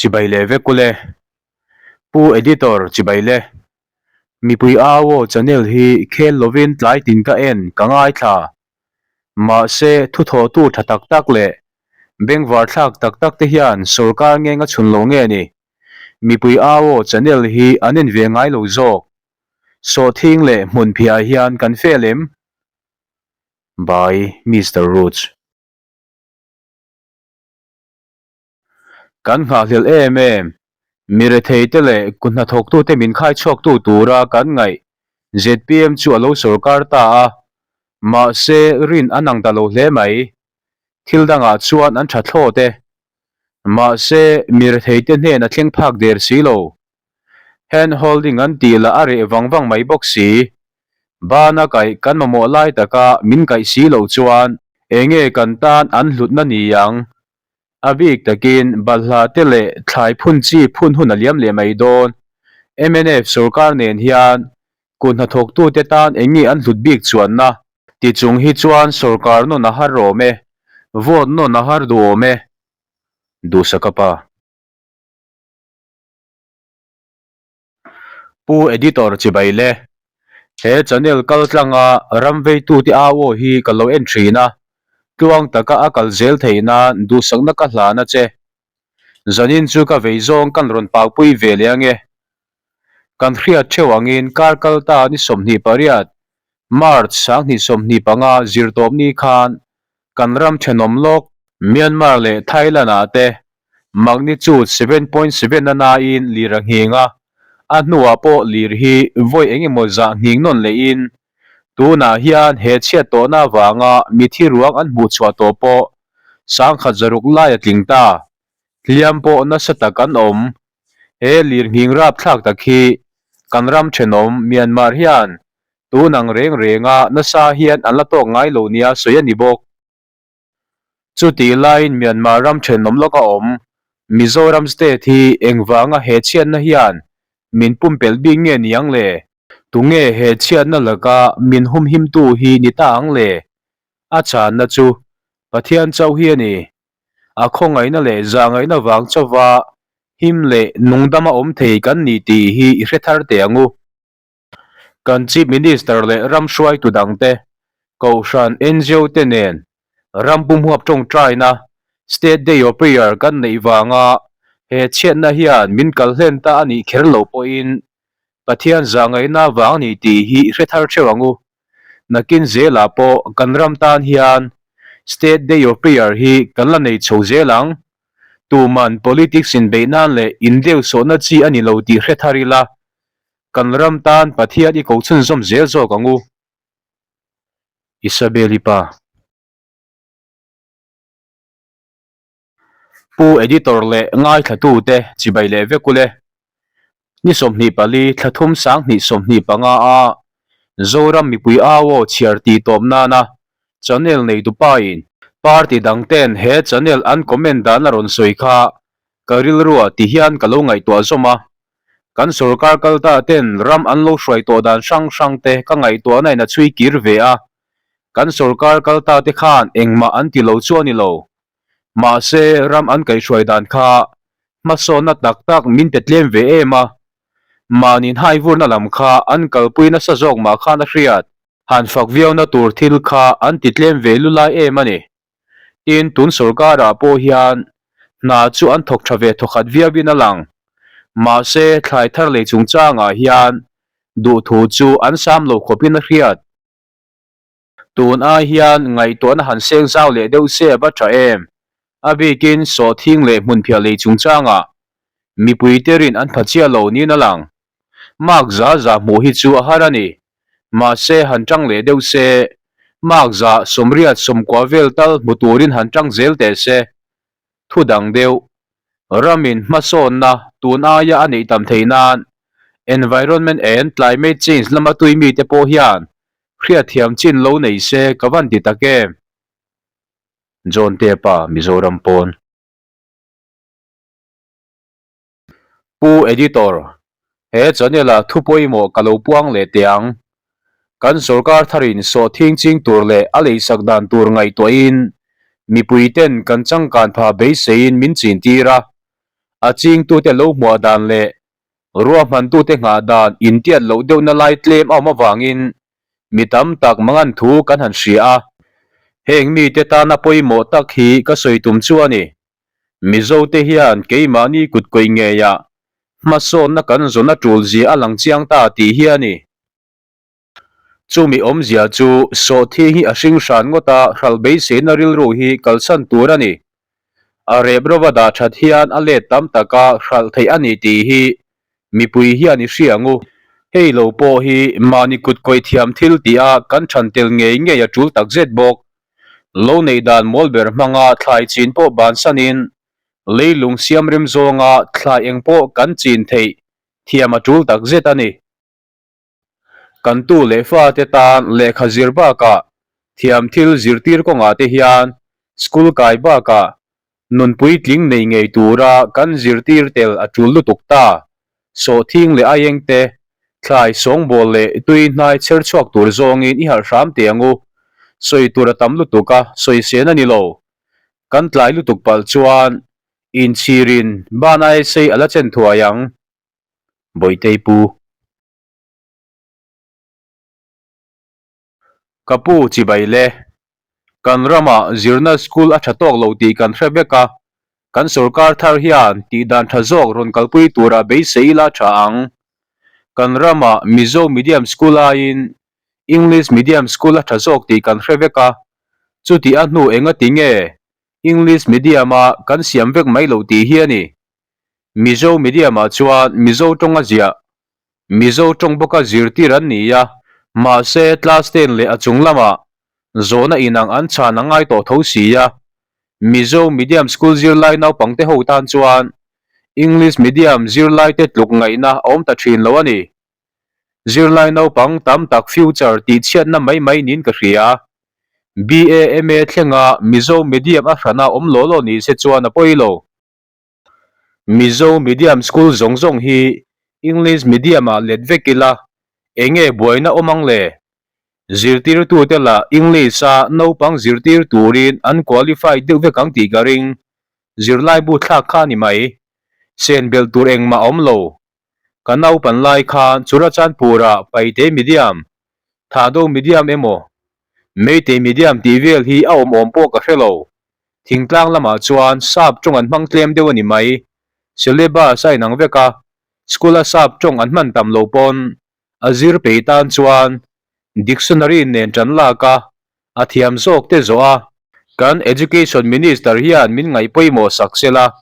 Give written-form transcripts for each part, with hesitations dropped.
Chibai leh vek ule. Pu Editor chibai le. Mipui au aw channel hi khel lovin tlai tin ka en ka ngaithla. Mahse thuthawhtu tha tak tak leh bengvar thlak tak tak te hian sorkar ngeng a chhun lo nge ni? Mipui au aw channel hi an en ve ngai lo zawk. Sawhthing leh hmunphiah hian kan fel em? By Mister Roots. Kan nghahhlelh em em, mi retheite leh kut hnathawktute min khaichhuaktu tura kan ngaih zpm chu a lo sawrkar ta a, mahse rin an ang ta lo hle mai. Thil dangah chuan an tha thlawt e. Mahse mi retheite hnen a thleng phak der si lo. Hand holding an tih lah a reh vang vang mai bawk si. Bana kaih kan mamawh lai taka min kaih si loh chuan enge kan tan an hlutna ni ang? A bik takin balhla te leh thlai phun chi phun hun a liam leh mai dawn. Mnf sorkar nen hian kut hnathawktute tan enge an hlut bik chuanna? Ti chung hi chuan sorkar nawn a har awm e, vote nawn a har duh awm e. Duhsaka pa. Pu Editor chibai le. He channel kal tlanga ram veitute au aw hi ka lo en thin a, tluang taka a kal zel theih nan duhsakna ka hlan a che. Zanin chu ka vei zawng kan rawn paupui ve leh ange. Kan hriat theuh angin kar kal ta ni 28, March 2025 zirtawpni khan kan ram thenawm lawk Myanmar leh Thailand ah te magnitude 7.7 a nain lir a nghing a, a hnuah pawh lir hi vawi eng emaw zah nghing nawn lehin tunah hian he chhiat tawhna avanga mithi ruang an hmuh chhuah tawh pawh sangkhat zaruk lai a tling ta. Hliam pawh nasa tak an awm. He lir nghing rapthlak tak hi kan ram thenawm Myanmar hian tun ang reng renga nasa hian an la tawk ngai lo nia sawi a ni bawk. Chutih laiin Myanmar ram thenawm lawka awm Mizoram state hi engvanga he chhiatna hian min pumpelh bik nge ni ang le? Tunge he chhiatna laka min humhimtu hi ni ta ang le? A chhanna chu Pathian chauh hi a ni. A khawngaihna leh zahngaihna vang chauva him leh nungdama awm thei kan ni tih hi i hre thar teh ang u. Kan Chief Minister leh ram hruaitu dangte, Kohhran ngo te nen ram pumhuap tawngtaina State Day of Prayer kan neih vanga he chhiatna hian min kal hlen ta a nih kher loh pawhin Pathian zahngaihna vang a ni tih hi i hre thar theuh ang u. Nakin zelah pawh kan ram tan hian State Day of Prayer hi kan la nei chho zel ang. Tuman politics inbeih nan leh indeuhsawhna chi a ni lo tih hre thar ila. Kan ram tan Pathian i ko chhunzawm zel zawk ang u. Isabel-i pa. Pu Editor leh ngaithlatute chibai leh vek ule. Ni 24 thla thum 2025 a Zoram mipui au aw chhiar tih tawp nana channel neitu pain party dangten he channel an comment dan a rawn sawi kha ka rilruah ti hian ka lo ngaihtuah zawm a. Kan sorkar kal ta ten ram an lo hruai tawh dan hrang hrang te ka ngaihtuahna in a chhui kir ve a. Kan sorkar kal ta te khan engmah an ti lo chu a ni lo. Mahse ram an kaihhruai dan kha hmasawnna tak tak min pe tlem ve em a. Mahni hnaivurna lam kha an kalpui nasa zawk mah khan a hriat. Han fak viauna tur thil kha an ti tlem ve lulai em a ni. Tin, tun sorkarah pawh hian hna chu an thawk tha ve thawkhat viauin a lang. Mahse, thlai thar lei chungchangah hian duhthu chu an sam lo khawpin a hriat. Tun ai hian ngaihtuahna han seng zau leh deuh se a va tha em? A bikin sawhthing leh hmunphiah lei chungchangah mipuite rin an pha chiah lo niin a lang. Mark za za hmuh hi chu a har a ni. Mahse, han tang leh deuh se, mark za sawmriat sawmkua vel tal hmu turin han tang zel teh se. Thu dang deuh, ramin hmasawnna tun aia a neih tam theih nan environment and climate change lama tui mite pawh hian hriatthiam chin lo nei se ka van ti tak em? John Tepa, Mizoram pawn. Pu Editor, he channel-a thu pawimawh ka lo puang leh teh ang. Kan sorkar tharin sawhthing ching tur leh a leisak dan tur ngaihtuahin mipuiten kan changkan pha beiseiin min chintir a. A chingtute lo hmuah dan leh ruahmantute nghah dan intiat loh deuhna lai tlem a awm avangin mi tam tak mangan thu kan han hria a. Heng mite tana pawimawh tak hi ka sawi tum chu a ni. Mizote hian keimahni kut kawih ngeiah hmasawnna kan zawn a tul zia a lang chiang ta tih hi a ni. Chumi awmzia chu sawhthing hi a hring hran ngawt a, hralh beiseina rilru hi kalsan tur a ni. A rep rova dah that hian a let tam taka hralh theih a ni tih hi mipui hian i hria ang u. Hei lo pawh hi mahni kut kawih thiam thil tih a kan than tel ngei ngei a tul takzet bawk. Lo neih dan mawl ber hmanga thlai chin pawh bansanin leilung siamrem zawnga thlai eng pawh kan chin theih thiam a tul takzet a ni. Kan tu leh fate tan lehkha zir bakah thiam thil zirtir kawngah te hian school kai bakah nun puitling nei ngei tura kan zirtir tel a tul lutuk ta. Sawhthing leh aieng te, thlai sawngbawl leh tui hnai chher chhuak tur zawngin i harh hram teh ang u. Sawi tur a tam lutuk a, sawi sen a ni lo. Kan tlai lutuk palh chuan inchhirin ban aia sei a la chen thuai ang. Bawihtei pu. Ka pu chibai le. Kan ramah zirna school a tha tawk lo tih kan hre vek a, kan sorkar thar hian tih dan tha zawk rawn kalpui tura beisei ila tha ang. Kan ramah Mizo medium school aiin English medium school a tha zawk tih kan hre vek a, chutih a hnu engati nge English medium a kan siam vek mai loh tih hi a ni. Mizo medium-ah chuan Mizo tawng a ziah, Mizo tawng bawka zirtir an ni a, mahse class ten leh a chung lamah zawhna inang an chhan a ngai tawh tho si a. Mizo medium school zirlai naupangte ho tan chuan English medium zirlaite tluk ngaihna a awm ta thin lo a ni. Zirlai naupang tam tak future tihchhiatna mai mai niin ka hria. BA, MA thlenga Mizo medium a hrana awm law law ni se chuan a pawi lo. Mizo medium school zawng zawng hi English medium ah let vek ila enge buaina awm ang le? Zirtirtute lah English a naupang zirtir turin an qualify deuh vek ang tih ka ring. Zirlaibu thlak kha a ni mai. Sen belh tur engmah a awm lo. Ka naupan lai khan Churachandpur ah Paite medium, Thado medium emaw Meitei medium tih vel hi a awm awm pawh ka hre lo. Thingtlang lamah chuan sap tawng an hmang tlem deuh a ni mai. Syllabus a inang vek a, school a sap tawng an hman tam lo pawn a zir pei tan chuan dictionary nen tan lak a, a thiam zawk te zawh a. Kan Education Minister hian min ngaih pawimawh sak sela,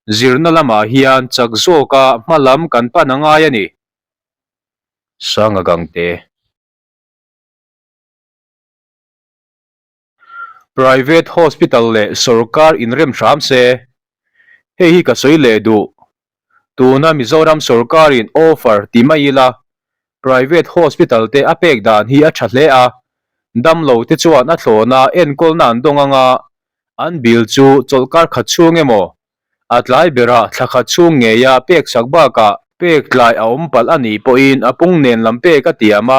zirna lamah hian chak zawka hma lam kan pan a ngai a ni. Sanga Gangte. Private hospital leh sorkar inrem hram se, hei hi ka sawi leh duh. Tuna Mizoram sorkarin offer ti mai ila, private hospital te a pek dan hi a tha hle a, damlo te chuan a thlawna enkawlna an dawng anga an bill chu chawlhkar khat chhung emaw A tlai berah thla khat chhung ngeia pek sak bakah pek tlai a awm palh a nih pawhin a pung nen lam pek a tiam a,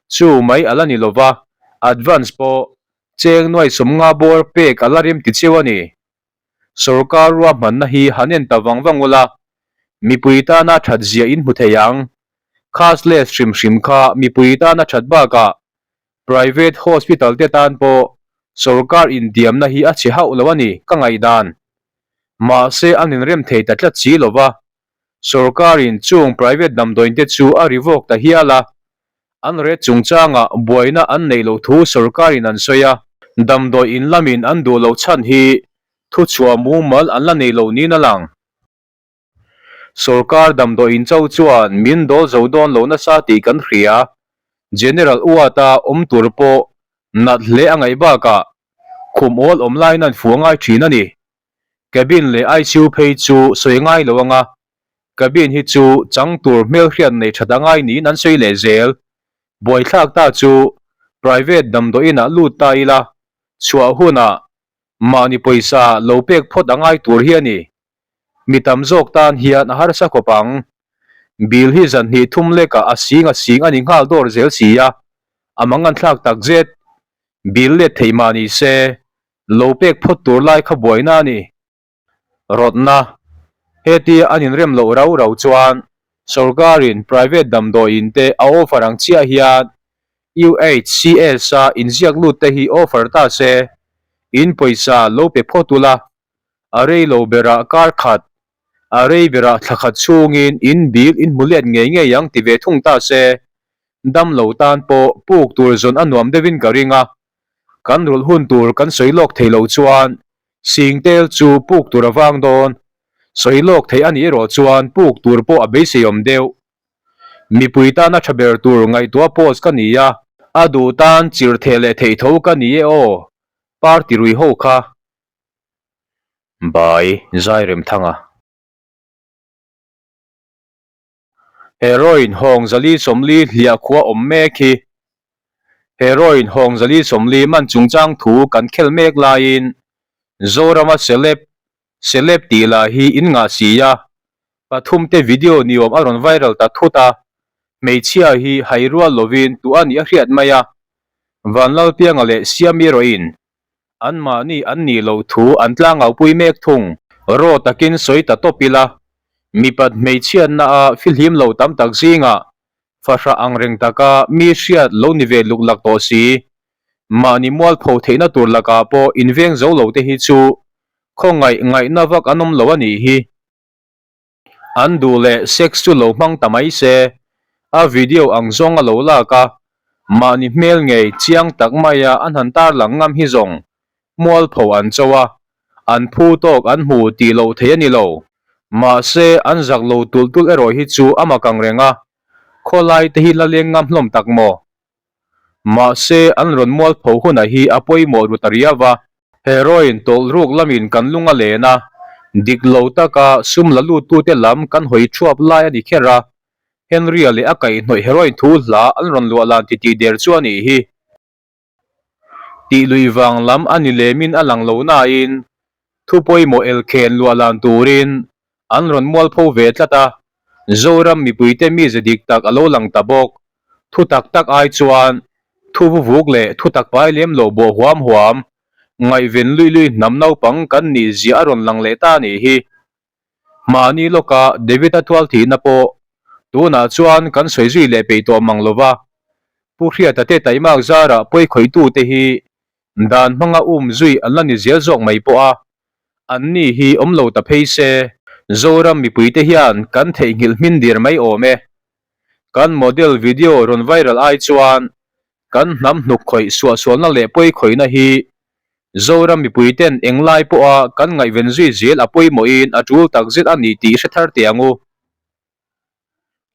chu mai a la ni lova, advance pawh cheng nuai 50 bawr pek a la rem ti cheu a ni. Sorkar ruahmanna hi han en ta vang vang ula, mipui tana that zia in hmu thei ang. Cashless hrim hrim kha mipui tana that bakah private hospital te tan pawh sorkar intiamna hi a chhe hauh lo a ni ka ngaihdan. Mahse an inrem thei ta tlat si lova, sorkarin chung private damdawiin te chu a rivawk ta hial a, an ret chungchangah buaina an neih loh thu sorkarin an sawi a, damdawi in lamin an duh loh chhan hi thuchhuah mumal an la nei lo niin a lang. Sorkar damdawi in cho chuan min dawl zo dawn lo nasa tih kan hria, General Uata awm tur pawh nat hle a ngaih bakah Khum awl awm laiin an fuh ngai thin a ni. Cabin leh ICU phei chu sawi ngai lo anga, cabin hi chu chang tur hmelhriat nei that a ngai niin an sawi leh zel. Buaithlak ta chu private damdawiin ah lut ta ila, chhuah hunah mahni pawisa lo pek phawt a ngai tur hi a ni. Mi tam zawk tan hian a harsa khawp ang. Bill hi zan hnih thum lekah a sing a sing a ni nghal dawr zel si a, a mangan thlak takzet. Bill let theih mah ni se, lo pek phawt tur lai kha buaina a ni. Rawtna. Hetia an inrem loh rau rau chuan sorkarin private damdawiin te a offer ang chiah hian UHCS a inziak lut te hi offer ta se, in pawisa lo pe phawt ula, a rei lo berah kar khat, a rei berah thla khat chhungin in bill in hmu let ngei ngei ang ti ve thung ta se, dam lo tan pawh puk tur zawn a nuam deuhin ka ring a, kan rulh hun tur kan sawi lawk thei lo chuan Singtel chu puk tur a vang dawn, sawi lawk theih a nih erawh chuan puk tur pawh a beiseiawm deuh. Mipui tana tha ber tur ngaihtuah post ka ni a, a duh tan chir theh leh theih tho ka ni e aw, party rui ho kha. Bai Zairemthanga. Heroin hawng zali 40 hliah khua awm mek hi. Heroin hawng zali 40 man chungchang thu kan khel mek laiin Zorama celeb celeb tih lah hi in ngah si a, pathum te video niawm a rawn viral ta thut a, hmeichhia hi hai rual lovin tu a nih a hriat mai a, Vanlalpianga leh Siami erawhin anmahni an nih loh thu an tlangaupui mek thung. Raw takin sawi ta tawp ila, mipat hmeichhiatna a fihlim lo tam tak zingah fahrah ang reng taka mi hriat lo ni ve luk lak tawh si. Mahni mualpho theihna tur lakah pawh inveng zo lo te hi chu khawngaih ngaihna vak an awm lo a nih hi. An duh leh sex chu lo hmang ta mai se, a video ang zawng a lo lak a, mahni hmel ngei chiang tak maia an han tarlang ngam hi zawng mualpho an cho a, an phu tawk an hmu tih loh theih a ni lo. Mahse, an zak lo tulh tulh erawh hi chu a mak ang reng a, khawlai te hi la leng ngam hlawm tak maw? Mahse, an rawn mualpho hunah hi a pawimawh ru ta riau va. Heroin tawlh ruk lamin kan lung a len a, dik lo taka sum la luttute lam kan hawi thuap lai a ni kher a, Henry-a leh a kaihhnawih heroin thu hla an rawn luah lan titih der chu a nih hi. Tih lui vang lam a ni lemin a lang lo nain thu pawimawh elkhen luah lan turin an rawn mualpho ve tlat a, Zoram mipuite mize dik tak a lo lang ta bawk. Thu tak tak ai chuan thu vuvuk leh thu tak pai lem lo bawh huam huam, ngaihven lui lui hnam naupang kan nih zia a rawn lang leh ta a nih hi. Mahni lawka David-a tual thihna pawh tunah chuan kan sawi zui leh peih tawh mang lo va, Pu Hriata te taimak zarah pawi khawihtute hi dan hmanga um zui an la ni zel zawk mai pawh a, anni hi awm lo ta phei se. Zoram mipuite hian kan theihnghilh hmin dir mai awm e. Kan model video rawn viral ai chuan kan hnam hnuk khawih suahsualna leh pawi khawihna hi Zoram mipuiten englai pawha kan ngaihven zui zel a pawimawhin a tul takzet a ni tih hre thar teh ang u.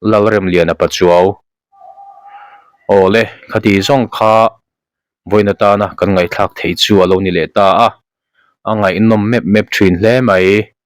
Lalremliana Pachuau Awle, khati zawng kha vawiin atana kan ngaihthlak theih chu a lo ni leh ta a, a ngaihnawm mep mep thin hle mai.